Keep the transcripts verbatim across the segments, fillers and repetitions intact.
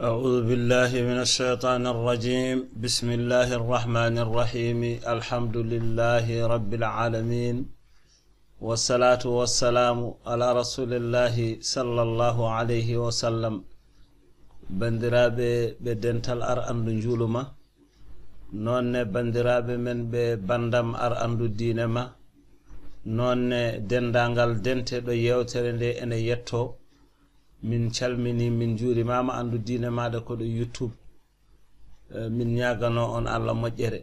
أعوذ بالله من الشيطان الرجيم. بسم الله الرحمن الرحيم. الحمد لله رب العالمين. والصلاة والسلام على رسول الله صلى الله عليه وسلم. Banndiraaɓe ɓe dental Ar Anndu Njuulu Ma, noon ne banndiraaɓe men ɓe banndam Ar Anndu Diine Ma, noon ne denndaangal dente ɗo yeewtere nde ene yettoo, min calminii, min njuurimaama Anndu Diine Ma ɗo ko ɗo YouTube. Eh, min ñaaganoo on Allah moƴƴere.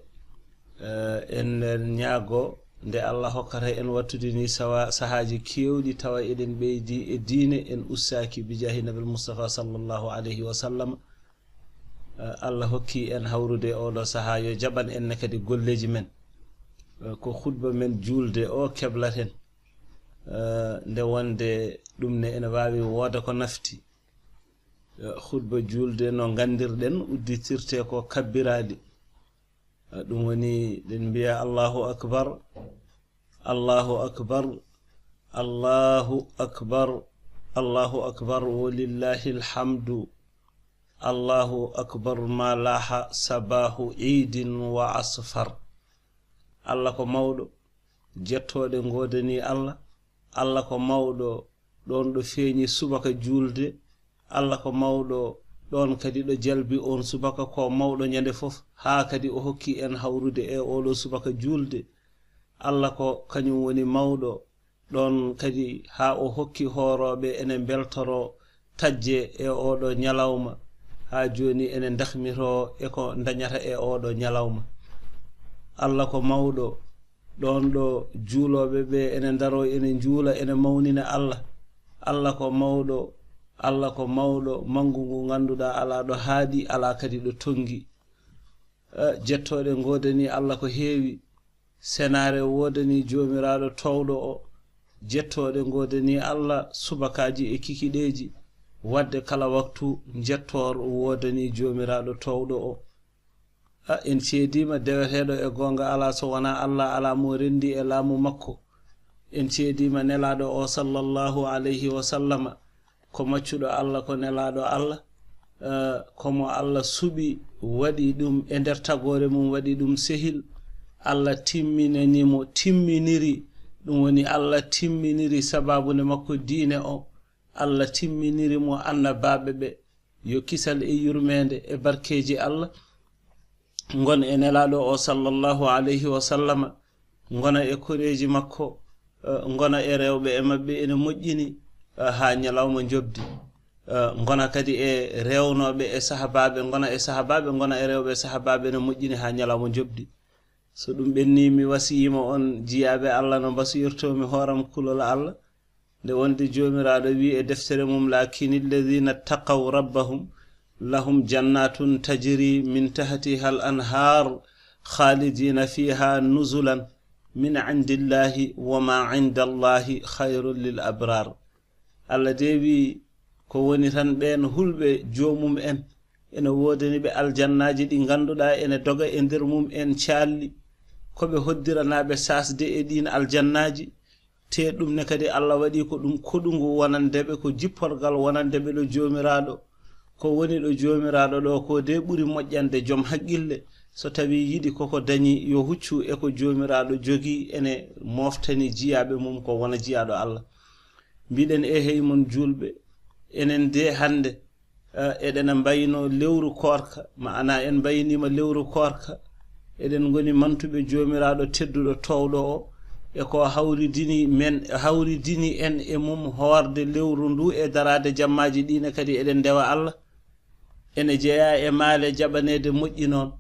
Eh, en, en ñaago nde Allah hokkata en wattude ni sawa-, sahaaji keewɗi tawa eɗen ɓeydi e diine, en ustaaki bi jaahi Nabil Mustafa sallallahu alayhi wa sallam. Eh, Allah hokki en hawrude e oɗo sahaa, yo jaɓan en ne kadi golleeji men. Eh, ko khutba men juulde o keblaten. Eh, nde wonde ɗum ne ene waawi wooda ko nafti. Eh, khutba juulde no nganndirɗen udditirte ko kabbiraali. Eh, ɗum woni ɗen mbiya Allahu Akbar, Allahu Akbar, Allahu Akbar, Allahu Akbar, walillahi alhamdu. Allahu Akbar ma laaha sabaahu iidin wa asfar. Allah ko mawɗo, jettooɗe ngoodanii Allah. Allah ko mawɗo, ɗoon ɗo feeñi subaka juulde. Allah ko mawɗo, ɗoon kadi ɗo jalbi oon subaka, ko mawɗo ñande fof, haa kadi o hokki en hawrude e oɗo subaka juulde. Allah ko kañum woni mawɗo, ɗoon kadi haa o hokki hoorooɓe ene mbeltoroo tajje e oɗo ñalawma, haa jooni ene ndahmiroo e ko ndañata e oɗo ñalawma. Allah ko mawɗo, ɗoon ɗo juulooɓe ɓe ene ndaroo, ene njuula, ene mawnina Allah. Allah ko mawɗo, Allah ko mawɗo, manngu ngu ngannduɗaa alaa ɗo haaɗi, alaa kadi ɗo tonngi. Eh, jettooɗe ngoodanii Allah ko heewi. Senaare woodanii Joomiraaɗo toowɗo o. Jettooɗe ngoodanii Allah subakaaji e kikiɗeeji. Waɗde kala waktu njettoor woodanii Joomiraaɗo toowɗo o. A, en ceediima deweteeɗo e goonga alaa so wonaa Allah, alaa mo renndi e laamu makko. En ceediima nelaaɗo o sallallahu alayhi wa sallama. Ko maccuɗo Allah, ko nelaaɗo Allah, eh, ko mo Allah suɓi, waɗi ɗum e nder tagoore mum, waɗi ɗum sehil. Allah timminani mo, timminiri, ɗum woni Allah timminiri sabaabu nde makko diine o. Allah timminiri mo annabaaɓe ɓe, yo kisal e yurmeende e barkeeji Allah ngon e nelaaɗo o sallallahu alayhi wa sallama, ngona e koreeji makko, eh, ngona e rewɓe e maɓɓe ene moƴƴini, eh, haa ñalawma njoɓdi. Eh, ngona kadi e rewnooɓe e sahabaaɓe, ngona e sahabaaɓe, ngona e rewɓe e sahabaaɓe ene moƴƴini haa ñalawma njoɓdi. So ɗum ɓennii, mi wasiyiima on jiyaaɓe Allah no mbasiyirtoo mi hooram kulol Allah. Nde wonde Joomiraaɗo wi'i e deftere mum, "Lakin alladhina taqaw rabbahum lahum jannatun tajri min tahtiha al anhar khalidina fiha nuzulan min indillahi wa ma indallahi khayrun lil abrar." Allah de wi'i ko woni tan ɓeen hulɓe joomum en, ene woodani ɓe aljannaaji ɗi ngannduɗaa ene doga e nder mum en caalli, ko ɓe hoddiranaaɓe saasde e ɗiin aljannaaji. Te ɗum ne kadi Allah waɗi ko ɗum koɗungu wonande ɓe, ko jipporgal wonande ɓe ɗo Joomiraaɗo. Ko woni ɗo Joomiraaɗo ɗo ko de ɓuri moƴƴande joom haqqille. So tawii yiɗi koko dañi, yo huccu e ko Joomiraaɗo jogii, ene mooftani jiyaaɓe mum ko wona jiyaaɗo Allah. Mbiɗen, e hey mon juulɓe, enen de hannde, eh, eɗen mbayno lewru koorka, maana en mbayniima lewru koorka, eɗen ngoni mantuɓe Joomiraaɗo tedduɗo toowɗo o, e ko hawridini men, hawridini en e mum hoorde lewru ndu e daraade jammaaji ɗiine kadi eɗen ndewa Allah. Ene jeyaa e maale jaɓaneede moƴƴi noon,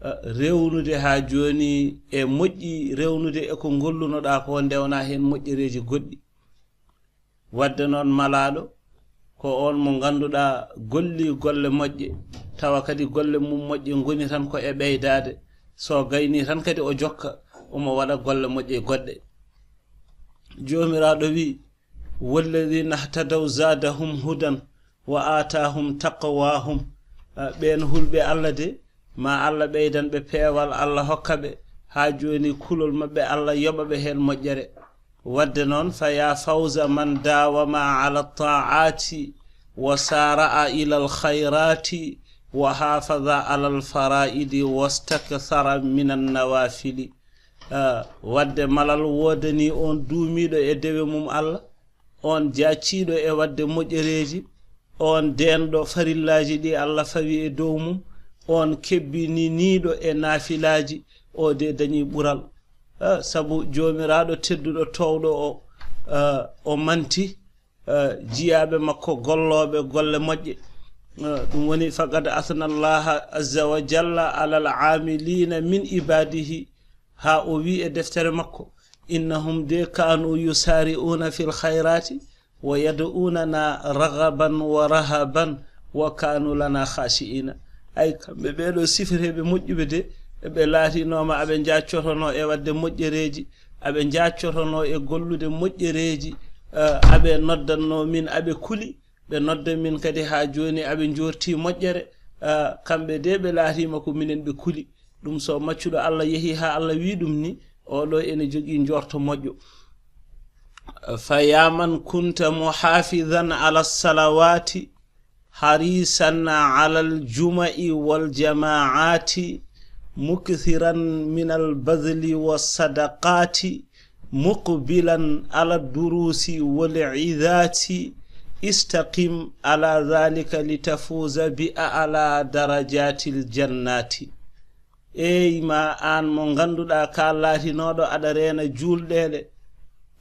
eh, rewnude haa jooni e moƴƴi rewnude e ko ngollunoɗaa ko, ndewnaa heen moƴƴereeji goɗɗi. Wadde noon, malaaɗo ko oon mo ngannduɗaa golli golle moƴƴe, tawa kadi golle mum moƴƴe ngoni tan ko e ɓeydaade. So gaynii tan kadi o jokka, omo waɗa golle moƴƴe goɗɗe. Joomiraaɗo wi'i, "Walladhina ihtadaw zadahum hudan wa atahum taqwahum." Ah, ɓeen hulɓe Allah de, ma Allah ɓeydan ɓe peewal, Allah hokka ɓe, haa jooni kulol maɓɓe Allah yoɓa ɓe heen moƴƴere. Wadde noon, fa ya fawza man dawama ala taati وسارع إلى الخيرات وحافظ على الفرائض واستكثر من النوافل. Ah, wadde malal woodani on duumiiɗo e dewe mum Allah, on jaacciiɗo e wadde moƴƴereeji, on deenɗo farillaaji ɗi Allah fawi e dow mum, on kebbininiiɗo e naafilaaji, o de dañi ɓural. Ah, sabu Joomiraaɗo tedduɗo toowɗo o, ah, o manti, eh, jiyaaɓe makko gollooɓe golle moƴƴe. Eh, ɗum woni, فقد أثنى الله عز وجل على العاملين من عباده, haa o wi e deftere makko, إنهم de كانوا يسارعون في الخيرات ويدعوننا رغبا ورهبا وكانوا لنا خاشعين. Ay, kamɓe ɓeeɗo sifireeɓe moƴƴuɓe de, ɓe laatinooma aɓe njaaccotonoo e wadde moƴƴereeji, aɓe njaaccotonoo e gollude moƴƴereeji, eh, aɓe noddanno min, aɓe kuli, ɓe nodda min kadi haa jooni, aɓe njoorti moƴƴere, eh, kamɓe de ɓe laatiima ko minen ɓe kuli. Ɗum so maccuɗo Allah yehi haa Allah wi ɗum ni, oɗo ene jogii njorto moƴƴo. فيا من كنت محافظا على الصلوات حريصا على الجمع والجماعات مكثرا من البذل والصدقات مقبلا على الدروس والعظات استقم على ذلك لتفوز بأعلى درجات الجنات. Eey ma aan mo ngannduɗaa ka laatinooɗo aɗa reena juulɗeele,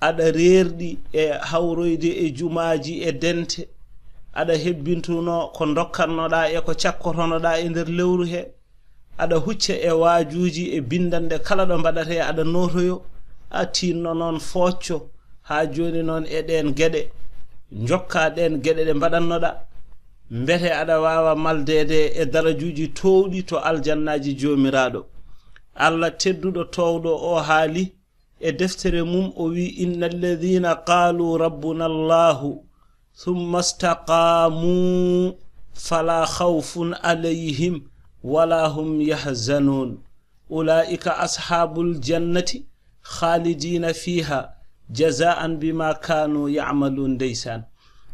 aɗa reerɗi e hawroyde e jumaaji e dente, aɗa hebbintunoo ko ndokkannoɗaa e ko cakkotonoɗaa e nder lewru he, aɗa hucca e waajuuji e binndanɗe kala ɗo mbaɗatee, aɗa nootoyo, a tinno noon foocco haa jooni noon e ɗeen geɗe, njokka ɗeen geɗe ɗe mbaɗannoɗaa, mbete aɗa waawa maldeede e darajuuji toowɗi to aljannaaji Joomiraaɗo. Allah tedduɗo toowɗo o haali e deftere mum, o wi, إن الذين قالوا ربنا الله ثم استقاموا فلا خوف عليهم ولا هم يحزنون أولئك أصحاب الجنة خالدين فيها جزاء بما كانوا يعملون. Ndeysaan.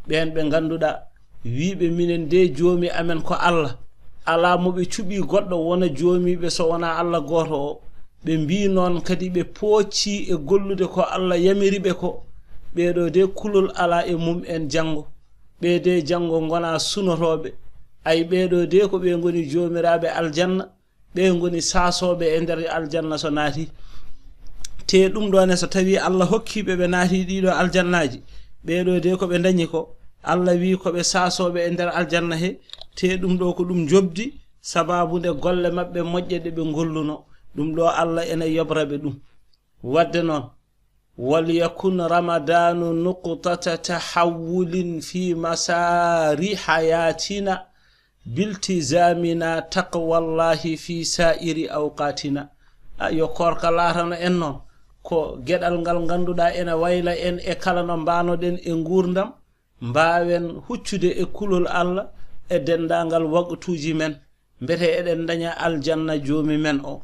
Ɓeen ɓe ngannduɗaa, wiiɓe, "Minen de, Joomi amen ko Allah, alaa mo ɓe cuɓii goɗɗo wona Joomiiɓe so wonaa Allah gooto o." Ɓe mbii noon kadi, ɓe pooccii e gollude ko Allah yamiri ɓe ko. Ɓeeɗo de, kulol alaa e mum en janngo. Ɓee de, janngo ngonaa sunotooɓe. Ay, ɓeeɗo de, ko ɓe ngoni joomiraaɓe aljanna. Ɓe ngoni saasooɓe e nder aljanna so naati. Te ɗum ɗoo ne, so tawii Allah hokkii ɓe, ɓe naati ɗiiɗoo aljannaaji, ɓeeɗo de ko ɓe ndañi ko, Allah wii ko ɓe saasooɓe e nder aljanna he, te ɗum ɗoo ko ɗum njoɓdi, sabaabu nde golle maɓɓe moƴƴe ɗe ɓe ngolluno. Ɗum ɗoo Allah ene yobra ɓe ɗum. Wadde noon, وليكن رمضان نقطة تحول في مسار حياتنا بالتزامنا تقوى الله في سائر أوقاتنا. A, yo koorka laatano en noon ko geɗal ngal ngannduɗaa ene wayla en e kala no mbaanoɗen e nguurndam, mbaawen huccude e kulol Allah e denndaangal waqtuuji men, mbete eɗen ndaña aljanna Joomi men o.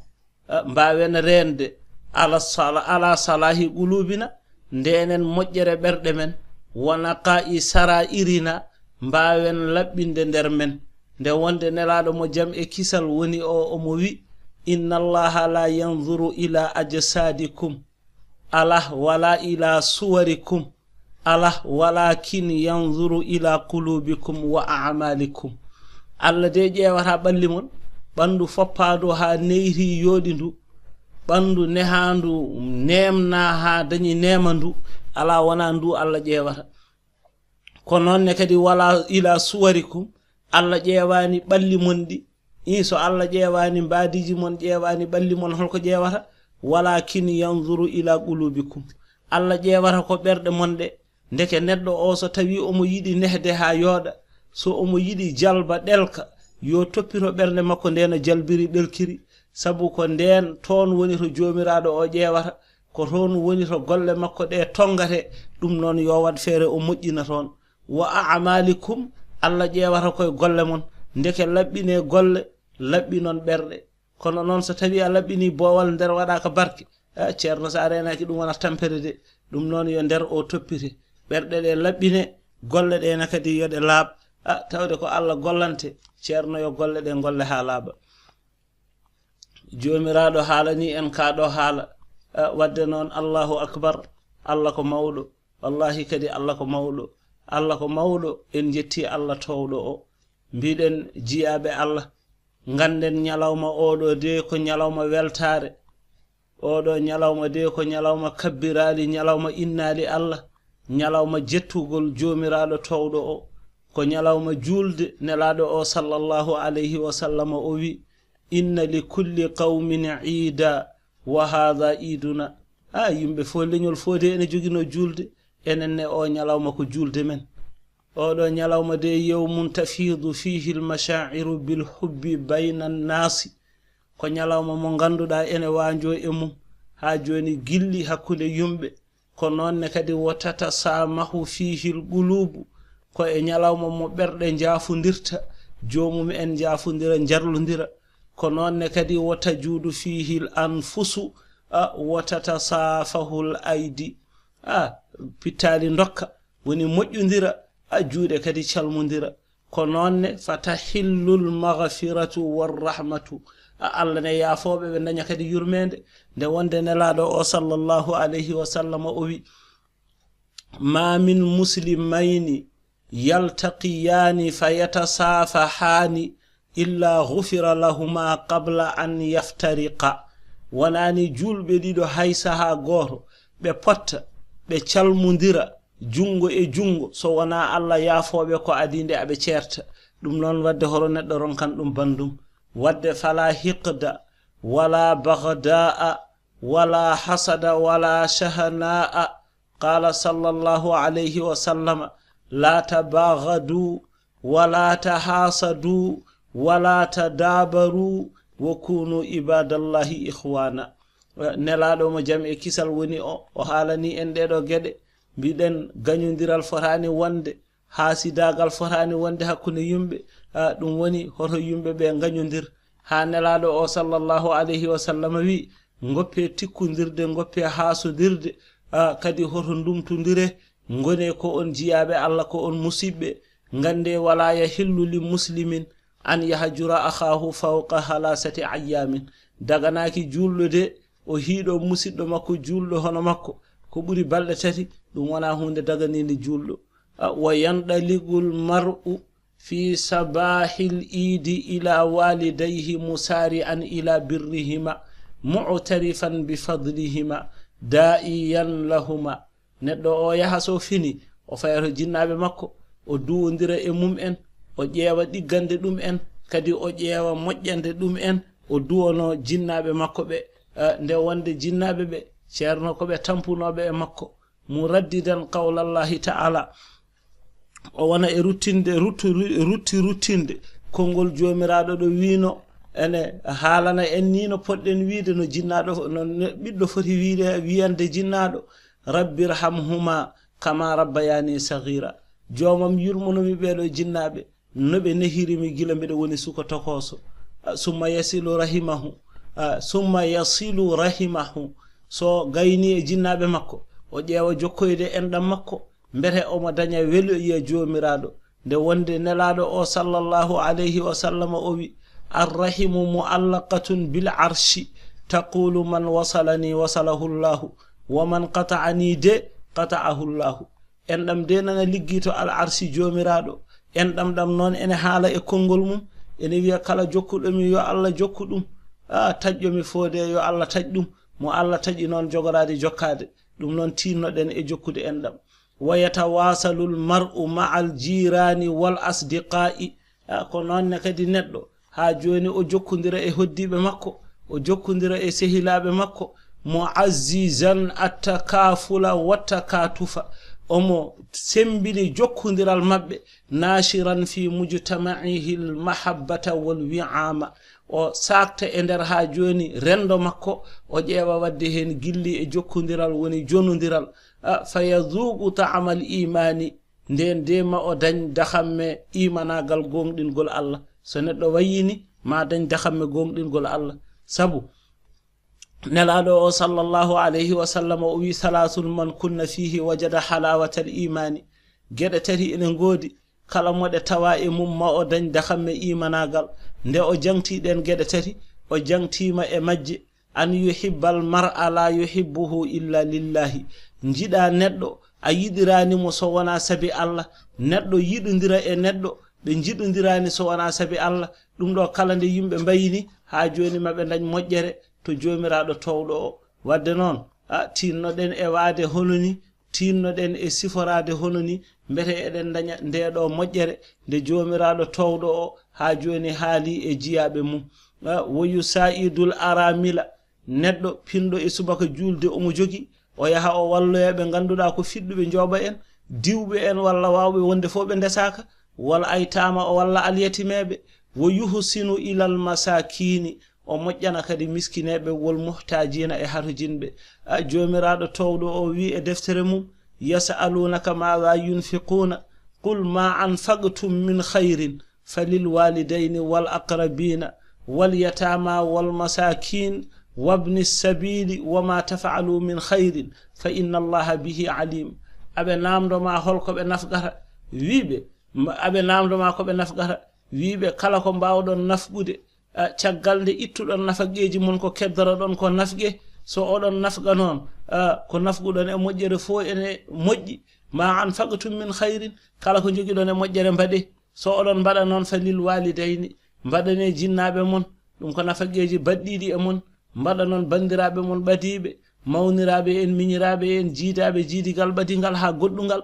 Eh, mbaawen reende, على صلا-، على صلاح قلوبنا, ndeenen moƴƴere ɓerɗe men, ونقاء سرائرنا, mbaawen laɓɓinde nder men. Nde wonde Nelaaɗo mo jam e kisal woni o, omo wi, إن الله لا ينظر إلى أجسادكم, alaa, ولا إلى صوركم, alaa, ولكن ينظر إلى قلوبكم وأعمالكم. Allah de ƴeewata ɓalli mon, ɓanndu foppaandu haa neyti yooɗi ndu, ɓanndu nehaandu neemnaa haa dañi neema ndu, alaa, wonaa ndu Allah ƴeewata. Ko noon ne kadi, ولا إلى صوركم, Allah ƴeewaani ɓalli mon ɗi. Ii, so Allah ƴeewaani mbaadiiji mon, ƴeewaani ɓalli mon, holko ƴeewata? ولكن ينظر إلى قلوبكم. Allah ƴeewata ko ɓerɗe mon ɗe. Ndeke neɗɗo o, so tawii omo yiɗi nehde haa yooɗa, so omo yiɗi jalba ɗelka, yo toppito ɓernde makko nde no jalbiri ɗelkiri, sabu ko ndeen toon woni to Joomiraaɗo o ƴeewata, ko toon woni to golle makko ɗe tonngatee, ɗum noon yo waɗ feere o moƴƴina toon. وأعمالكم, Allah ƴeewata koye golle mon, ndeke laɓɓinee golle, laɓɓinon ɓerɗe. Kono noon, so tawii a laɓɓinii boowal, nder waɗaaka barke, a, Ceerno, so a reenaaki ɗum wonata tampere de. Ɗum noon, yo nder o toppite. Ɓerɗe ɗe laɓɓine, golle ɗe ne kadi yo ɗe laaɓ. A, tawde ko Allah gollante, ceerno yo golle ɗe golle haa laaɓa. Joomiraaɗo haalani en kaa ɗo haala. A, wadde noon, Allahu akbar, Allah ko mawɗo. Wallahi kadi Allah ko mawɗo. Allah ko mawɗo, en njetti Allah toowɗo o. Mbiɗen jiyaaɓe Allah, ngannden ñalawma oɗo de ko ñalawma weltaare. Oɗo ñalawma de ko ñalawma kabbiraali, ñalawma innaali Allah, ñalawma jettugol Joomiraaɗo toowɗo o. Ko ñalawma juulde, Nelaaɗo o sallallahu alayhi wa sallam o wi, "Inna li kulli qawmin iida, wa haada iiduna." A, yimɓe fof, leñol fof de ene joginoo juulde, enen ne o ñalawma ko juulde men. Oɗo ñalawma de, yawmun tafiidu fiihi l-mashaa'iru bil hubbi bayna n-naasi. Ko ñalawma mo ngannduɗaa ene waanjoo e mum, haa jooni gilli hakkunde yumɓe. Ko noon ne kadi, wa tatasaamahu fiihi l-quluubu. Ko e ñalawma mo ɓerɗe njaafondirta, joomum en njaafondira, njarlondira. Ko noon ne kadi, wa tajuudu fiihi l-anfusu, a, wa tatasaafahu l-aydi. A, pittaali ndokka, woni moƴƴondira, a, juuɗe kadi calmondira. Ko noon ne, fa tahillul maghfiratu war rahmatu. A, Allah ne yaafooɓe, ɓe ndaña kadi yurmeende. Nde wonde Nelaaɗo o sallallahu alayhi wa sallam o wi, "Ma min muslimayni yaltaqiyaani fa yatasaafahaani illa ghufira lahuma qabla an yaftariqa." Wonaani juulɓe ɗiɗo hay sahaa gooto ɓe potta, ɓe calmondira, junngo e junngo, so wonaa Allah yaafooɓe ko adii nde aɓe ceerta. Ɗum noon, wadde horo neɗɗo ronkan ɗum banndum? Wadde fala hiqda, wala baghdaa, wala hasada, wala shahnaa. Qala sallallahu alayhi wa sallam, la tabaghadu, wala tahasadu, wala tadabaru, wa kunu ibadallahi ikhwana. Eh, Nelaaɗo mo jam e kisal woni o, o haalani en ɗeɗo geɗe. Mbiɗen gañondiral fotaani wonde, haasidaagal fotaani wonde hakkunde yumɓe. Ah, ɗum woni hoto yumɓe ɓe ngañondir. Haa Nelaaɗo o sallallahu alayhi wa sallam wi, ngoppe tikkondirde, ngoppe haasodirde, ah, kadi hoto ndumtondire, ngone ko on jiyaaɓe Allah, ko on musiɓɓe. Ngannde, wala yahillu li muslimin an yahjura akhaahu fawqa halasati ayyamin. Daganaaki juulɗo de, o hiiɗo musiɗɗo makko juulɗo hono makko, ko ɓuri balɗe tati, ɗum wonaa huunde daganiinde juulɗo. Ah, wa yandaliqul mar'u fi sabahil iidi ila walidayhi musari'an ila birrihima mu'tarifan bi fadlihima da'iyan lahuma. Neɗɗo o yaha so fini, o faya to jinnaaɓe makko, o duwondira e mum en, o ƴeewa ɗiggande ɗum en, kadi o ƴeewa moƴƴande ɗum en, o duwono jinnaaɓe makko ɓe. Eh, nde wonde jinnaaɓe ɓe, ceerno, ko ɓe tampunooɓe e makko. Muraddidan qawlallahi ta'ala. O wona e ruttinde, ruttu-, rutti ruttinde konngol Joomiraaɗo ɗo wiino, ene haalana en ni no poɗɗen wiide, no jinnaaɗo, no ne-, ɓiɗɗo foti wiide, wiyande jinnaaɗo, "Rabbi irhamhuma kama rabbayani saghira." Joomam, yurmono mi ɓeeɗo jinnaaɓe, no ɓe nehiri mi gila mbeɗa woni suka tokooso. A, summa yasilu rahimahu. A, summa yasilu rahimahu. So gayni e jinnaaɓe makko, o ƴeewa jokkoyde enɗam makko, mbete omo daña weloyiya Joomiraaɗo. Nde wonde Nelaaɗo o sallallahu alayhi wa sallam o wi, "Arrahimu mu'allaqatun bil arshi, taqulu man wasalani wasalahu Llahu, wa man qata'ani de qata'ahu Llahu." Enɗam de nana liggi to al arsi Joomiraaɗo. Enɗam ɗam noon ene haala e konngol mum, ene wiya, "Kala jokkuɗo mi, yo Allah jokku ɗum. A, taƴƴo mi fof de, yo Allah taƴ ɗum." Mo Allah taƴi noon, jogoraade jokkaade. Ɗum noon, tiinnoɗen e jokkude enɗam. Wa yatawasalul mar'u ma'al jirani wal asdiqa'i. A, ko noon ne kadi neɗɗo, haa jooni o jokkondira e hoddiiɓe makko, o jokkondira e sehilaaɓe makko, mu'azzizan attakafula wattakatufa, omo semmbini jokkondiral maɓɓe, nashiran fi mujtama'ihi al mahabbata wal wi'ama, o saakta e nder haa jooni renndo makko, o ƴeewa waɗde heen gilli e jokkondiral, woni jonondiral, a, fa yazuqu ta'amal imani, ndeen de ma o dañ dahamme imanaagal, gooŋɗingol Allah. So neɗɗo wayyini, ma dañ dahamme gooŋɗingol Allah. Sabu Nelaaɗo o sallallahu alayhi wa sallam o wi, "Salasun man kunna fihi wajada halawatal imani." Geɗe tati ene ngoodi, kala mo ɗe tawa e mum ma o dañ dakamme imanaagal. Nde o jaŋtii ɗeen geɗe tati, o jaŋtiima e majje, an yuhibbal mar'a la yuhibbuhu illa lillahi. Njiɗa neɗɗo, a yiɗiraani mo so wonaa sabi Allah. Neɗɗo yiɗondira e neɗɗo, ɓe njiɗondiraani so wonaa sabi Allah. Ɗum ɗo kala nde yimɓe mbayi ni, haa jooni ma ɓe dañ moƴƴere to Joomiraaɗo toowɗo o. Wadde noon, a, tiinnoɗen e waade hono ni, tiinnoɗen e siforaade hono ni, mbete eɗen daña ndee ɗo moƴƴere nde Joomiraaɗo toowɗo o haa jooni haali e jiyaaɓe mum. A, wo yusaa'idul aramila, neɗɗo pinɗo e subaka juulde omo jogi, o yaha o walloya ɓe ngannduɗaa ko fiɗɗuɓe njooɓa en, diwɓe en walla waawɓe wonde fof ɓe ndesaaka, wal aytama o walla alyatimeeɓe, wo yuhsinu ilal masakini, o moƴƴana kadi miskineeɓe, wol muhtajiina e harujinɓe. A, Joomiraaɗo toowɗo o wi e deftere mum, yasalunaka maada yunfiquuna, qul ma anfaqtum min khayrin falil walidayni wal aqrabina wal yatama wal masakin wabni sabili wama tafaalu min khayrin fa inna allaha bihi alim. Aɓe namdo ma holko ɓe nafqata, wiɓe, ma-, aɓe namdo ma ko ɓe nafqata, wiɓe kala ko mbawɗon nafqude, a, caggal nde ittuɗon nafaqeeji mon ko keddoroɗon ko nafqe, so oɗon nafqa noon, a, ko nafquɗon e moƴƴere fof ene moƴƴi, ma anfaqtum min khayrin, kala ko njogiɗon e moƴƴere mbaɗe, so oɗon mbaɗa noon fa lil walidayni, mbaɗane jinnaaɓe mon, ɗum ko nafaqeeji baɗɗiiɗi e mon, mbaɗa noon banndiraaɓe mon ɓadiiɓe, mawniraaɓe en, miñiraaɓe en, jiidaaɓe jiidigal ɓadingal haa goɗɗungal.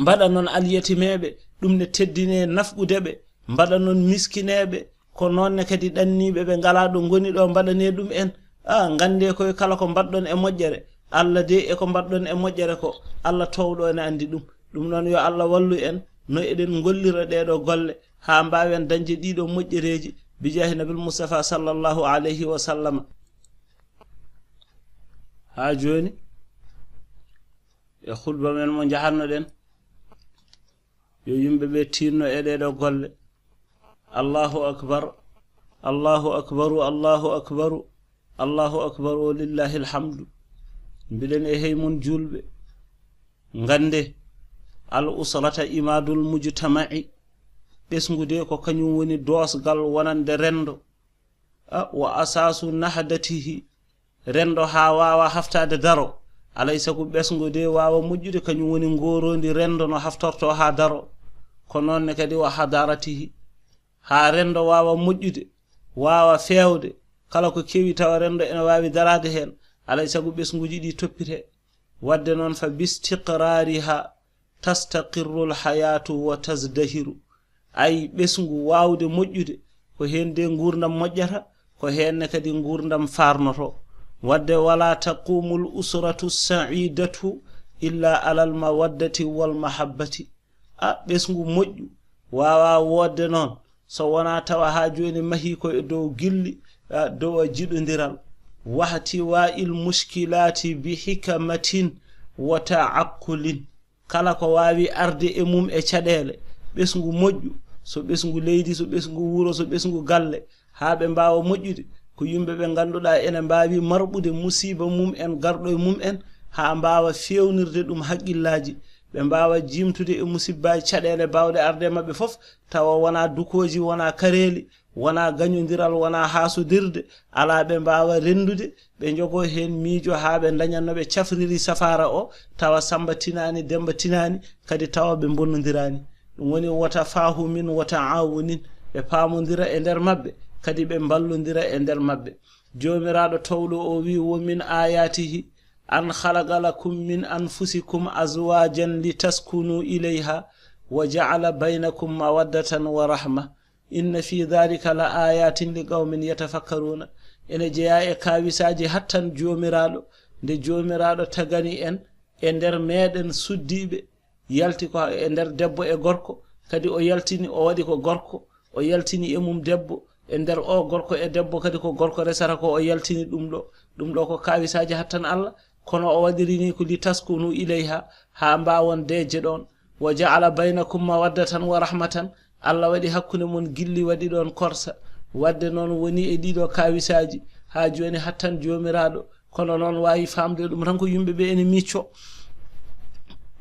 Mbaɗa noon alyatimeeɓe, ɗum ne teddine nafqude ɓe, mbaɗa noon miskineeɓe, ko noon ne kadi ɗanniiɓe ɓe ngalaa ɗo ngoni ɗo mbaɗane ɗum en. A, nganndee koye kala ko mbaɗɗon e moƴƴere, Allah de e ko mbaɗɗon e moƴƴere ko, Allah toowɗo ene anndi ɗum. Ɗum noon yo Allah wallu en no eɗen ngollira ɗee ɗo golle haa mbaawen dañde ɗii ɗo moƴƴereeji, bijaahi Nabil Mustafa sallallahu alayhi wa sallama. Haa jooni, e khutba men mo njahatnoɗen, yo yimɓe ɓe tiinno e ɗee ɗo golle. Allahu akbar, Allahu akbaru, Allahu akbaru, Allahu akbar, wa lillahi alhamdu. Mbiɗen e hey mon juulɓe, ngannde al usrata imadul mujtama'i, ɓesngu de ko kañum woni doosgal wonande renndo. A, wa asasu nahdatihi, renndo haa waawa haftaade daro. Alay sago ɓesngu de waawa moƴƴude, kañum woni ngoroondi renndo no haftorto haa daro. Ko noon ne kadi wa hadaratihi, haa renndo waawa moƴƴude, waawa feewde, kala ko kewi tawa renndo ene waawi daraade heen, alay sago ɓesnguuji ɗi toppite. Wadde noon fa bistiqraariha tastaqirrul hayatu wa tazdahiru. Ay ɓesngu waawde moƴƴude, ko heen de nguurndam moƴƴata, ko heen ne kadi nguurndam faarnoto. Wadde wala taqumul usratu saidatu illa alal mawaddati wal mahabbati. A, ɓesngu moƴƴu waawa woodde noon so wonaa tawa haa jooni mahii ko e dow gilli, a, dow a jiɗondiral. Wahtiwa il mushkilati bi hikamatin wa taaqulin. Kala ko waawi arde e mum e caɗeele, ɓesngu moƴƴu, so ɓesngu leydi, so ɓesngu wuro, so ɓesngu galle, haa ɓe mbaawa moƴƴude, ko yimɓe ɓe ngannduɗaa ene mbaawi marɓude musiiba mum en garɗo e mum en, haa mbaawa feewnirde ɗum haqqillaaji, ɓe mbaawa jiimtude e musibbaaji caɗeele baawɗe arde e maɓɓe fof, tawa wonaa dukooji, wonaa kareeli, wonaa gañondiral, wonaa haasodirde, alaa ɓe mbaawa renndude, ɓe njogoo heen miijo haa ɓe ndaña no ɓe cafriri safaara o, tawa Sammba tinaani, Demmba tinaani, kadi tawa ɓe mbonnondiraani. Ɗum woni wota fahumin wota awunin, ɓe paamondira e nder maɓɓe, kadi ɓe mballondira e nder maɓɓe. Joomiraaɗo toowɗo o wi, wo min ayatihi an khalaqa lakum min anfusikum azwajan litaskunu ilayha wa ja'ala baynakum mawaddatan wa rahma. Inna fi dhalika la ayatin li qawmin yatafakkaruna. Ene jeyaa e kaawisaaji hattan Joomiraaɗo, nde Joomiraaɗo tagani en e nder meeɗen suddiiɓe, yalti ko e nder debbo e gorko, kadi o yaltini, o waɗi ko gorko, o yaltini e mum debbo, e nder o gorko e debbo kadi ko gorko resata ko, o yaltini ɗum ɗo. Ɗum ɗo ko kaawisaaji hattan Allah, kono o waɗiri ni ko li taskunu ilayha, haa mbaawon deeƴde ɗoon. Wa ja'ala baynakum mawaddatan wa rahmatan, Allah waɗi hakkunde mon gilli, waɗi ɗoon korsa. Wadde noon woni e ɗiɗo kaawisaaji, haa jooni hattan Joomiraaɗo, kono noon waawi faamde ɗum tan ko yimɓe ɓe ene micco.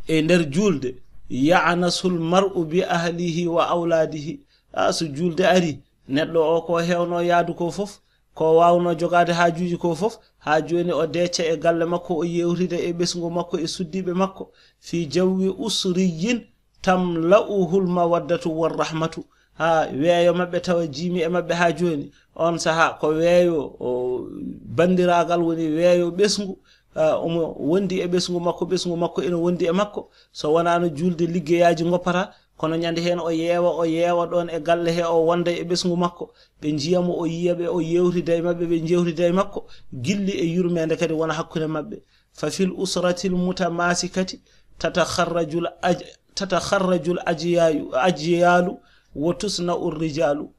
E nder juulde, ya'nasul mar'u bi ahlihi wa awladihi. A, so julde ari, neɗɗo o ko hewno yaadu ko fof, ko wawno jogaade haajuuji ko fof, haa jooni o deeca e galle makko, o yewtida e ɓesngu makko, e suddiiɓe makko, fi jawwi usriyyin tamla'uhul mawaddatu war rahmatu. Haa weeyo maɓɓe tawa jiimi e maɓɓe haa jooni. On sahaa ko weeyo, o, banndiraagal woni weeyo ɓesngu, ah, omo wondi e ɓesngu makko, ɓesngu makko ene wondi e makko. So wonaano julde, liggeyaaji ngoppata, kono ñande heen o yeewa, o yeewa ɗoon e galle he, o wonda e ɓesngu makko. Ɓe njiya mo, o yiya ɓe, o yewtida e maɓɓe, ɓe njewtida e makko. Gilli e yurmeende kadi wona hakkunde maɓɓe. Fa fil usratil mutamasikati tatakharrajul aj-, tatakharrajul ajyayu-, ajyalu wa tusna'ur rijalu.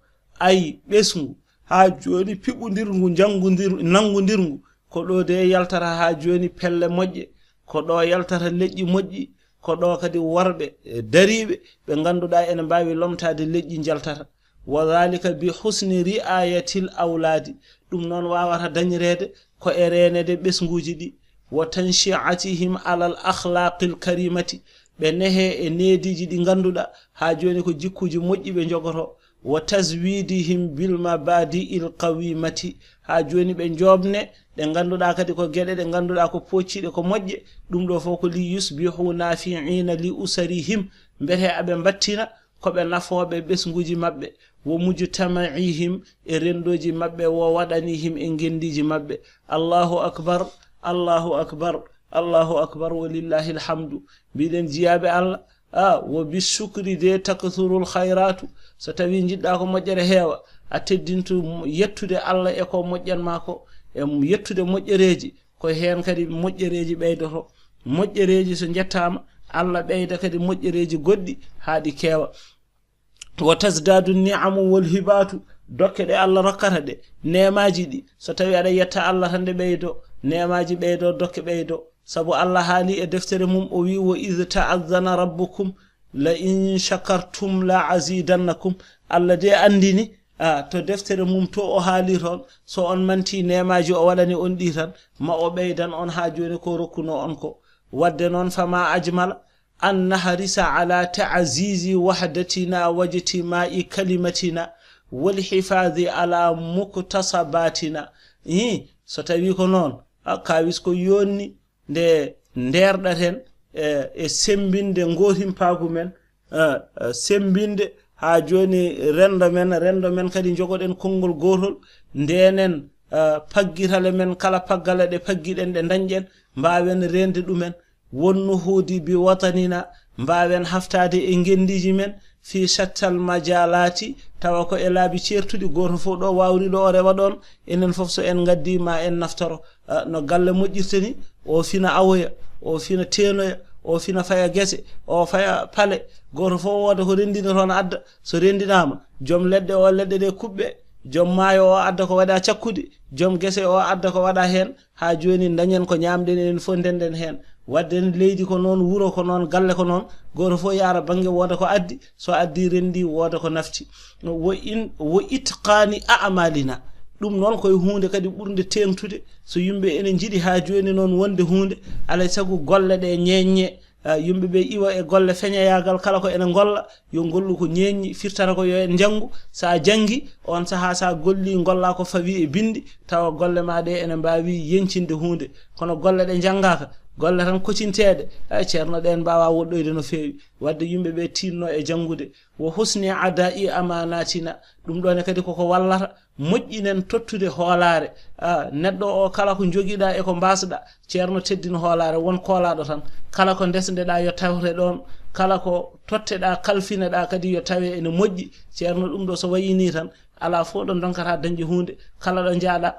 Ay, ɓesngu, haa jooni piɓondirngu, njanngondir-, nanngondirngu, ko ɗo de yaltata haa jooni pelle moƴƴe, ko ɗo yaltata leƴƴi moƴƴi, ko ɗo kadi worɓe, e, dariiɓe, ɓe ngannduɗaa ene mbaawi lomtaade leƴƴi njaltata. Wa dhalika bi husni ri'ayatil awladi. Ɗum noon waawata dañireede ko e reeneede ɓesnguuji ɗi. Wa tanshi'atihim alal akhlaqil karimati. Ɓe nehe e neediiji ɗi ngannduɗaa haa jooni ko jikkuuji moƴƴi ɓe njogoto. Wa tazwidihim bil mabadi'il qawimati. Haa jooni ɓe njoɓne ɗe ngannduɗaa kadi ko geɗe ɗe ngannduɗaa ko poocciɗe, ko moƴƴe. Ɗum ɗo fof ko li yusbihu nafi'ina li usarihim. Mbete aɓe mbattina ko ɓe nafooɓe ɓesnguuji maɓɓe, wo mujtama'ihim, e renndooji maɓɓe, wo waɗanihim, e ngenndiiji maɓɓe. Allahu akbar, Allahu akbar, Allahu akbar, wa lillahi alhamdu. Mbiɗen jiyaaɓe Allah, a, wo bi shukri de takthurul khayratu. So tawii njiɗɗaa ko moƴƴere heewa, a teddintu yettude Allah e ko moƴƴan maa ko, e yettude moƴƴereeji, ko heen kadi moƴƴereeji ɓeydoto. Moƴƴereeji so njettaama, Allah ɓeyda kadi moƴƴereeji goɗɗi haa ɗi keewa. Wa tazdadu ni'amu wal hibatu, dokke ɗe Allah rokkata ɗe, neemaaji ɗi, so tawii aɗa yetta Allah tan ɗe ɓeydo, neemaaji ɓeydo, dokke ɓeydo. Sabu Allah haali e deftere mum, o wi, "Wa iz ta'azzana rabbukum la in shakartum la azidannakum." Allah de anndini, a, to deftere mum to o haali toon, so on manti neemaaji o waɗani on ɗi tan, ma o ɓeydan on haa jooni ko rokkuno on ko. Wadde noon, fama ajmala an nahrisa ala ta'zizi wahdatina wa ijtima'i kalimatina wal hifazi ala muktasabatina. Ih, so tawii ko noon, a, kawis ko yonni nde ndeerɗaten e, e semmbinde ngootimpaagu men, eh, eh, semmbinde haa jooni renndo men, renndo men kadi njogoɗen konngol gootol, ndeenen, eh, paggitale men, kala paggale ɗe paggiɗen, ɗe ndañɗen, mbaawen reende ɗumen. Wonnuhuudi bi watanina, mbaawen haftaade e ngenndiiji men, fii shattal majaalaati, tawa ko e laabi ceertuɗi, gooto fof ɗo waawri ɗo o rewa ɗoon, enen fof so en ngaddii ma en naftoro. Ah, no galle moƴƴirta ni, o fina awoya, o fina teenoya, o fina faya gese, o faya pale. Gooto fof wooda ko renndini toon adda. So renndinaama, joom leɗɗe o leɗɗe ɗe kuɓɓe, joom maayo o adda ko waɗa cakkude, joom gese o adda ko waɗa heen. Haa jooni ndañen ko ñaamɗen enen fof ndennden heen. Wadde leydi ko noon, wuro ko noon, galle ko noon, gooto fof yaara bannge wooda ko addi, so addi renndi wooda ko nafti. Wo in, wo itqaani a'malina. Ɗum noon ko e huunde kadi ɓurnde teeŋtude. So yimɓe ene njiɗi haa jooni noon wonde huunde, alay sago golle ɗe ñeeññe, ah, yimɓe ɓe iwa e golle feñayaagal, kala ko ene ngolla, yo ngollu ko ñeeññi, firtata ko yo en njanngu. So a janngi, on sahaa so a golli, ngolla ko fawi e binndi, tawa golle ma ɗe ene mbaawi yeñcinde huunde. Kono golle ɗe njanngaaka, golle tan kocinteeɗe, ay, ceerno, ɗeen mbaawa woɗɗoyde no feewi. Wadde yimɓe ɓe tiinno e janngude. Wo husni adaa'i amaanatina, ɗum ɗoon ne kadi koko wallata moƴƴinen tottude hoolaare. Ah, neɗɗo o, kala ko njogiɗaa e ko mbaasɗaa, ceerno, teddin hoolaare, won koolaaɗo tan. Kala ko ndesndeɗaa yo tawte ɗoon, kala ko totteɗaa, kalfineɗaa kadi yo tawe ene moƴƴi. Ceerno, ɗum ɗo so wayii nii tan, alaa fof ɗo ndonkata dañde huunde. Kala ɗo njaaɗaa,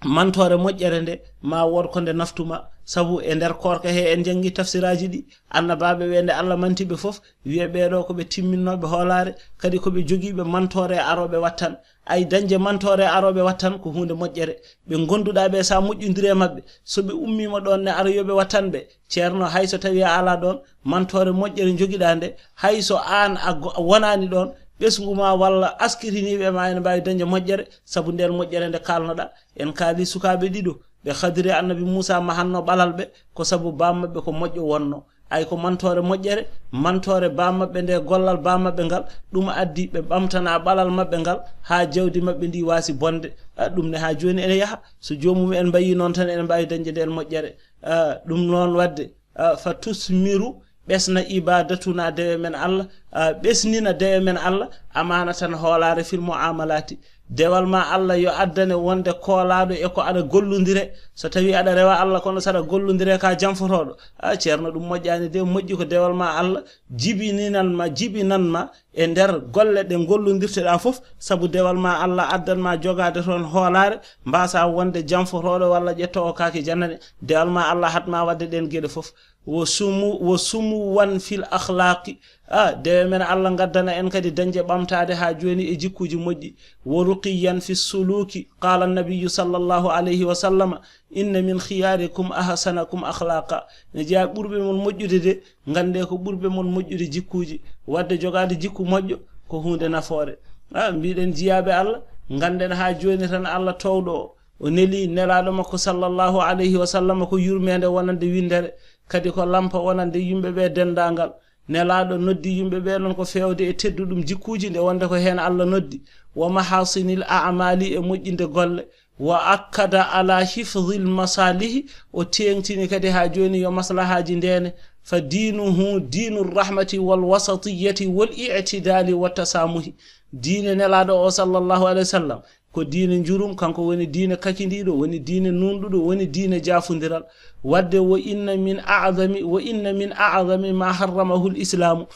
mantoore moƴƴere nde, ma wood ko nde naftuma. Sabu e nder koorka he en njanngi tafsiraaji ɗi, annabaaɓe ɓe nde Allah manti ɓe fof, wiye ɓee ɗo ko ɓe timminnooɓe hoolaare, kadi ko ɓe jogiiɓe mantoore arooɓe wattan. Ay, dañde mantoore arooɓe wattan ko huunde moƴƴere. Ɓe ngonduɗaa ɓe, so a moƴƴondiri e maɓɓe, so ɓe ummiima ɗoon ne ara yo ɓe wattan ɓe. Ceerno, hay so tawii a alaa ɗoon, mantoore moƴƴere njogiɗaa nde, hay so aan a go-, a wonaani ɗoon, ɓesngu ma walla askitiniiɓe ma ene mbaawi dañde moƴƴere, sabu ndeen moƴƴere nde kaalnoɗaa. En kaali sukaaɓe ɗiɗo, ɓe hadiri Annabi Muusaa mahanno ɓalal ɓe, ko sabu baam maɓɓe ko moƴƴo wonno. Ay ko mantoore moƴƴere, mantoore ba maɓɓe nde, gollal ba maɓɓe ngal, ɗum addi ɓe ɓamtana ɓalal maɓɓe ngal, haa jawdi maɓɓe ndi waasi bonde. A, ɗum ne haa jooni ene yaha. So joomum en mbayi noon tan, ene mbaawi dañde ndeen moƴƴere. A, ɗum noon waɗde, a, fa tusmiru, ɓesna ibadatuna dewe men Allah, a, ɓesnina dewe men Allah, amaana tan hoolaare fil muamalati. Dewal ma Allah yo addane wonde koolaaɗo e ko aɗa gollondire. So tawi aɗa rewa Allah kono saɗa gollondire ka janfotooɗo, a, ceerno, ɗum moƴƴaani de. Moƴƴi ko dewal ma Allah jibininan ma, jibinan ma e nder golle ɗe gollondirteɗa fof, sabu dewal ma Allah addan ma jogaade toon hoolaare, mbasa wonde janfotooɗo walla ƴettoowo kaake janane. Dewal ma Allah hat ma waɗde ɗeen geɗe fof. Wo sumu, wo sumu wan fil akhlaqi. A, dewe men Allah ngaddana en kadi dañde ɓamtaade haa jooni e jikkuuji moƴƴi. Wo ruqiyan fi suluki. Qala nabiyyu sallallahu alayhi wa sallama, inna min khiyarikum ahsanakum akhlaqa. Ne jeyaa ɓurɓe mon moƴƴude de, ngannde ko ɓurɓe mon moƴƴude jikkuuji. Waɗde jogaade jikku moƴƴo ko huunde nafoore. A, mbiɗen jiyaaɓe Allah, ngannden haa jooni tan Allah toowɗo o, o neli nelaaɗo makko sallallahu alayhi wa sallam ko yurmeende wonande winndere, kadi ko lampa wonande yimɓe ɓe denndaangal. Nelaaɗo noddi yimɓe ɓe noon ko feewde e tedduɗum jikkuuji, nde wonde ko heen Allah noddi, wa mahasinil a'mali, e moƴƴinde golle, wa akkada ala hifdil masalihi, o teeŋtini kadi haa jooni yo maslahaaji ndeene, fa diinuhu diinu rahmati wal wasatiyati wal i'tidali wa tasamuhi. Diine nelaaɗo o sallallahu alayhi wa sallam ko diine njurum, kanko woni diine kakindiiɗo, woni diine nunɗuɗo, woni diine jaafundiral. Waɗde wo inna min a'zami, wo inna min a'zami ma harramahu l-islaamu.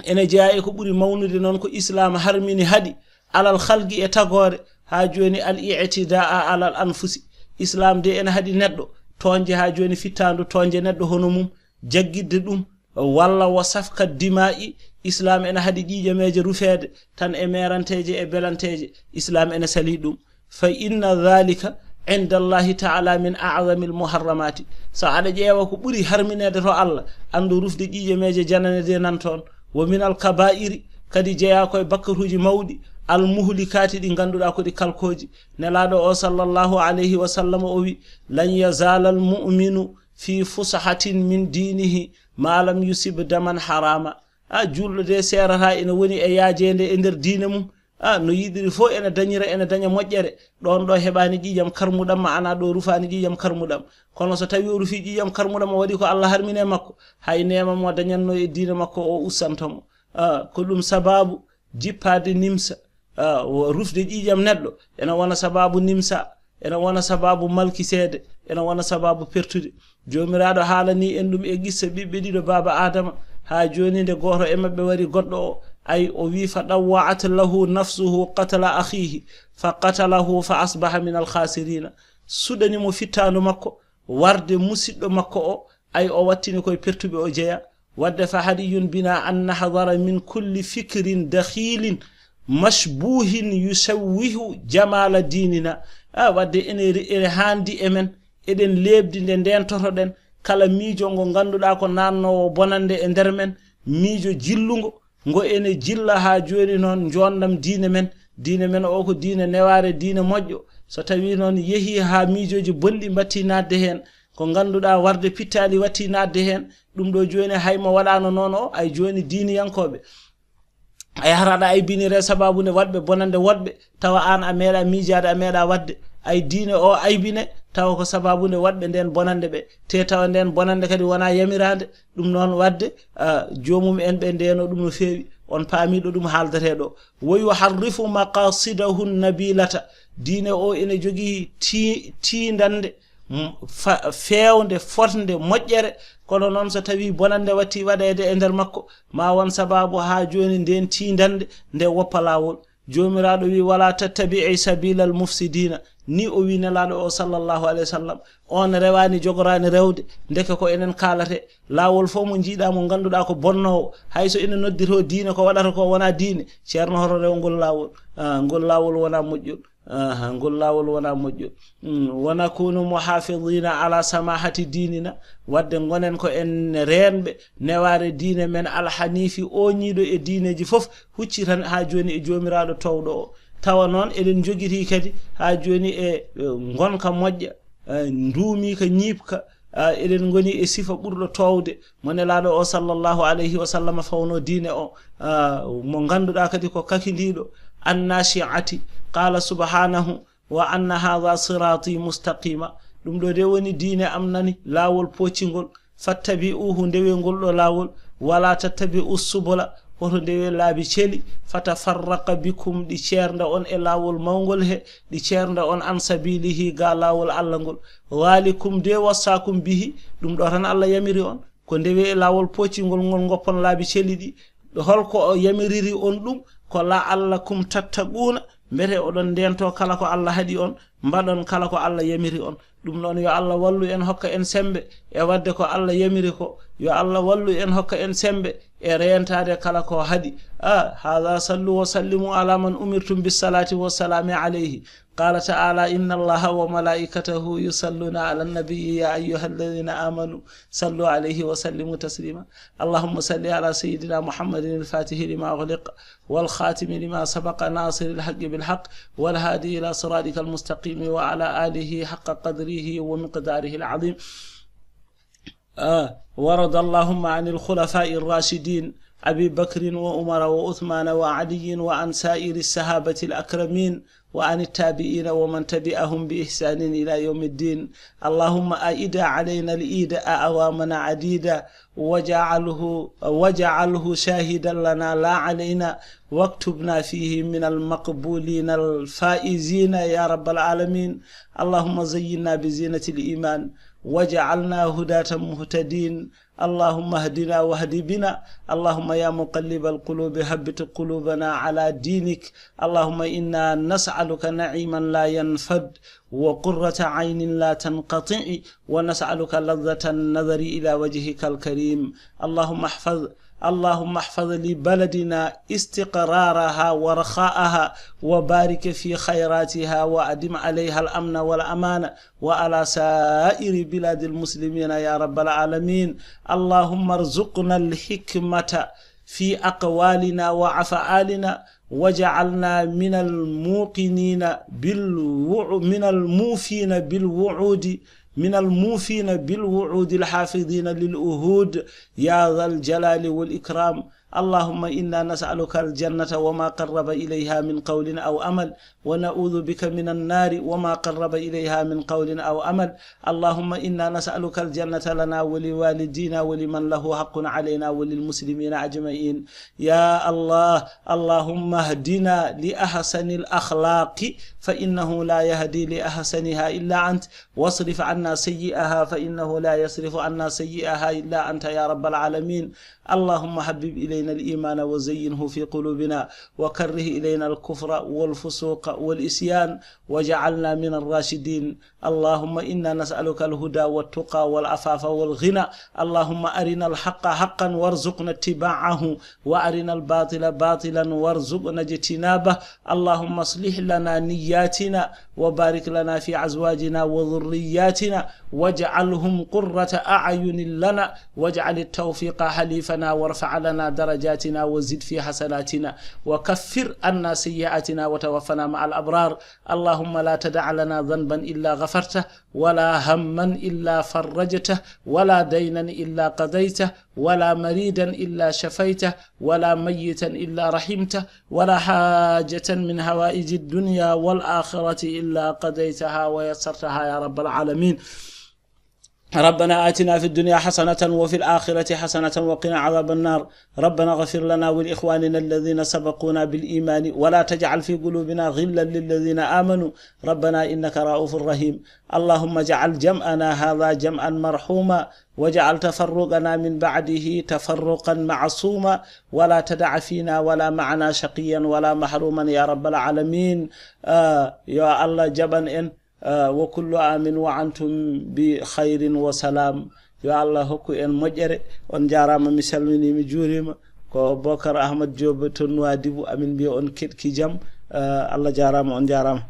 Ene jeyaa e ko ɓuri mawnude noon ko Islaam harmini haɗi alal khalqi e tagoore, haa jooni al i'tidaa alal anfusi. Islaam de ene haɗi neɗɗo toonje haa jooni fittaandu toonje neɗɗo hono mum, jaggitde ɗum, walla wo safka dimaa'i. Islaam ene haɗi ƴiiƴameeje rufeede tan e meeranteeje e belanteeje. Islaam ene salii ɗum. Fa inna dhalika inda Allahi ta'ala min a'zami al-muharramati. So aɗa ƴeewa ko ɓuri harmineede to Allah, anndu rufde ƴiiƴameeje janane de nan toon. Wa min al-kaba'iri, kadi jeyaa ko e bakkaruuji mawɗi, al-muhlikati, ɗi ngannduɗaa ko ɗi kalkooji. Nelaaɗo o sallallahu alayhi wa sallam o wi, lan yazala al-mu'minu fi fusahatin min dinihi ma lam yusib daman harama. A, juulɗo de seerata ina woni e yaajeende e nder diine mum. A, no yiɗiri fof ene dañira, ene daña moƴƴere. Ɗoon ɗo heɓaani ƴiiƴam karmuɗam, maana ɗo rufaani ƴiiƴam karmuɗam. Kono so tawi o rufii ƴiiƴam karmuɗam, o waɗi ko Allah harmini e makko, hay neema mo dañatno e diine makko o ustanto mo. A, ko ɗum sababu jippaade nimsa. A, wo rufde ƴiiƴam neɗɗo ene wona sababu nimsa, ene wona sababu malkiseede, ene wona sababu pertude. Joomiraaɗo haalanii en ɗum e qissa ɓiɓɓe ɗiɗo baaba Aadama, haa jooni nde gooto e maɓɓe wari goɗɗo o, ay, o wi, fa ɗawwa'at lahu nafsuhu qatla akhihi, fa qatalahu fa asbaha min al-khasirina. Suɗani mo fittaandu makko, warde musiɗɗo makko o, ay, o wattini koye pertuɓe o jeya. Waɗde fa hariyun bina an nahdara min kulli fikrin dakhilin mashbuhin yushawwihu jamala dinina. A, waɗde ene, ene haandi e men, eɗen leebdi nde ndeentotoɗen kala miijo ngo ngannduɗaa ko naatnoowo bonannde e nder men, miijo jillungo, ngo ene jilla haa jooni noon njoonndam diine men. Diine men o ko diine newaare, diine moƴƴo. So tawii noon yehii haa miijooji bonɗi mbattii naatde heen, ko ngannduɗaa warde pittaali wattii naatde heen, ɗum ɗo jooni hay mo waɗaano noon o, ay jooni diiniyankooɓe a yahata aɗa aybinire sababu nde waɗɓe bonannde woɗɓe, tawa aan a meeɗa miijaade, a meeɗa waɗde. Ay diine o aybine, tawa ko sababu nde waɗɓe ndeen bonannde ɓe. Te tawa ndeen bonannde kadi wonaa yamiraande. Ɗum noon waɗde, a, joomum en ɓe ndeeno ɗum no feewi. On paamiiɗo ɗum haaldatee ɗo. Wa yuharrifu maqasidahu nabilata. Diine o ene jogii ti-, tiindannde, m-, fa-, feewnde, fotnde, moƴƴere. Kono noon so tawii bonannde wattii waɗeede e nder makko, ma won sababu haa jooni ndeen tiindannde nde woppa laawol. Joomiraaɗo wi, wala tattabi'i sabila al mufsidina. Ni o wi Nelaaɗo o sallallahu alayhi wa sallam. On rewaani, jogoraani rewde, ndeke ko enen kaalate. Laawol fof mo njiiɗaa mo ngannduɗaa ko bonnoowo, hay so ene nodditoo diine, ko waɗata ko wonaa diine, ceerno, hoto rew ngol laawol. Ah, ngol laawol wonaa moƴƴol. Aha, ngol laawol wonaa moƴƴo. Mm, wa nakunu muhafidina ala samahati dinina. Waɗde ngonen ko en reenɓe newaare diine men alhanifi, ooñiiɗo e diineeji fof, hucci tan haa jooni e Joomiraaɗo toowɗo o. Tawa noon eɗen njogitii kadi haa jooni e, e ngonka moƴƴa, e nduumiika, ñiiɓka, Ah, eɗen ngoni e sifa ɓurɗo toowde mo Nelaaɗo o sallallahu alayhi wa sallam fawno diine o, ah, mo ngannduɗaa kadi ko kakindiiɗo. Annashi'ati. Qala subhanahu: "Wa anna hadha sirati mustaqima." Ɗum ɗo de woni diine am nani, laawol poccingol. "Fattabi'uhu," ndewe ngol ɗo laawol. "Wala tattabi'u subula," hoto ndewe laabi celi. "Fatafarraqa bikum," ɗi ceernda on e laawol mawngol he, ɗi ceernda on an sabilihi, ga laawol Allah ngol. "Dhalikum," de "wassakum bihi," ɗum ɗo tan Allah yamiri on, ko ndewe e laawol poccingol ngol, ngoppon laabi celi ɗi. Ɗo holko o yamiriri on ɗum? Ko "la'allakum tattaquna," mbete oɗon ndento kala ko Allah haɗi on, mbaɗon kala ko Allah yamiri on. Ɗum noon, yo Allah wallu en, hokka en sembe e waɗde ko Allah yamiri ko. Yo Allah wallu en, hokka en sembe e reentaade kala ko haɗi. Ah, hada sallu wa sallimu ala man umirtum bis salati wa salami alayhi. Qala ta'ala: "Inna Allaha wa malaikatahu yusalluna ala nabi, ya ayyuha alladhina amanu sallu alayhi wa sallimu taslima." Allahumma salli ala sayyidina Muhammadin al-fatihi lima ughliq wal khatimi lima sabaqa nasiril haqqi bil haqq wal hadi ila siratikal mustaqim wa ala alihi haqqa qadrihi wa miqdarihi al-azim. آه، وارض اللهم عن الخلفاء الراشدين أبي بكر وعمر وعثمان وعلي وعن سائر الصحابة الأكرمين وعن التابعين ومن تبعهم بإحسان إلى يوم الدين. اللهم أعد علينا العيد أعواما عديدة واجعله، واجعله شاهدا لنا لا علينا، واكتبنا فيه من المقبولين الفائزين يا رب العالمين. اللهم زينا بزينة الإيمان واجعلنا هداة مهتدين. اللهم اهدنا واهد بنا. اللهم يا مقلب القلوب ثبت قلوبنا على دينك. اللهم إنا نسألك نعيما لا ينفد وقرة عين لا تنقطع، ونسألك لذة النظر إلى وجهك الكريم. اللهم احفظ، اللهم احفظ لبلدنا استقرارها ورخاءها، وبارك في خيراتها، وأدم عليها الأمن والأمان، وعلى سائر بلاد المسلمين يا رب العالمين. اللهم ارزقنا الحكمة في أقوالنا وأفعالنا، واجعلنا من الموقنين بالوع-، من الموفين بالوعود، من الموفين بالوعود الحافظين للعهود يا ذا الجلال والإكرام. اللهم إنا نسألك الجنة وما قرب إليها من قول أو عمل، ونعوذ بك من النار وما قرب إليها من قول أو عمل. اللهم إنا نسألك الجنة لنا ولوالدينا ولمن له حق علينا وللمسلمين أجمعين. يا الله، اللهم اهدنا لأحسن الأخلاق، فإنه لا يهدي لأحسنها إلا أنت، واصرف عنا سيئها، فإنه لا يصرف عنا سيئها إلا أنت يا رب العالمين. اللهم حبب إلينا الإيمان وزينه في قلوبنا، وكره إلينا الكفر والفسوق والعصيان، واجعلنا من الراشدين. اللهم إنا نسألك الهدى والتقى والعفاف والغنى. اللهم أرنا الحق حقا وارزقنا اتباعه، وأرنا الباطل باطلا وارزقنا اجتنابه. اللهم اصلح لنا نياتنا، وبارك لنا في أزواجنا وذرياتنا، واجعلهم قرة أعين لنا، واجعل التوفيق حليفنا، وارفع لنا درجاتنا، وزد في حسناتنا، وكفر عنا سيئاتنا، وتوفنا مع الأبرار. اللهم لا تدع لنا ذنبا إلا غفرته، ولا هما إلا فرجته، ولا دينا إلا قضيته، ولا مريضا إلا شفيته، ولا ميتا إلا رحمته، ولا حاجة من حوائج الدنيا والآخرة إلا قضيتها ويسرتها يا رب العالمين. ربنا آتنا في الدنيا حسنة وفي الآخرة حسنة وقنا عذاب النار. ربنا اغفر لنا ولإخواننا الذين سبقونا بالإيمان ولا تجعل في قلوبنا غلا للذين آمنوا ربنا إنك رؤوف رحيم. اللهم اجعل جمعنا هذا جمعا مرحوما، واجعل تفرقنا من بعده تفرقا معصوما، ولا تدع فينا ولا معنا شقيا ولا محروما يا رب العالمين. Ah, yo Allah jaɓan en, ah, وكل عام وأنتم بخير وسلام. Yo Allah hokku en moƴƴere. On jaaraama, mi salminii, mi juuriima. Ko Bokar Ahmad Diop to Nouadhibou, amin mbiya on keɗki jam. Ah, Allah jaaraama, on jaaraama.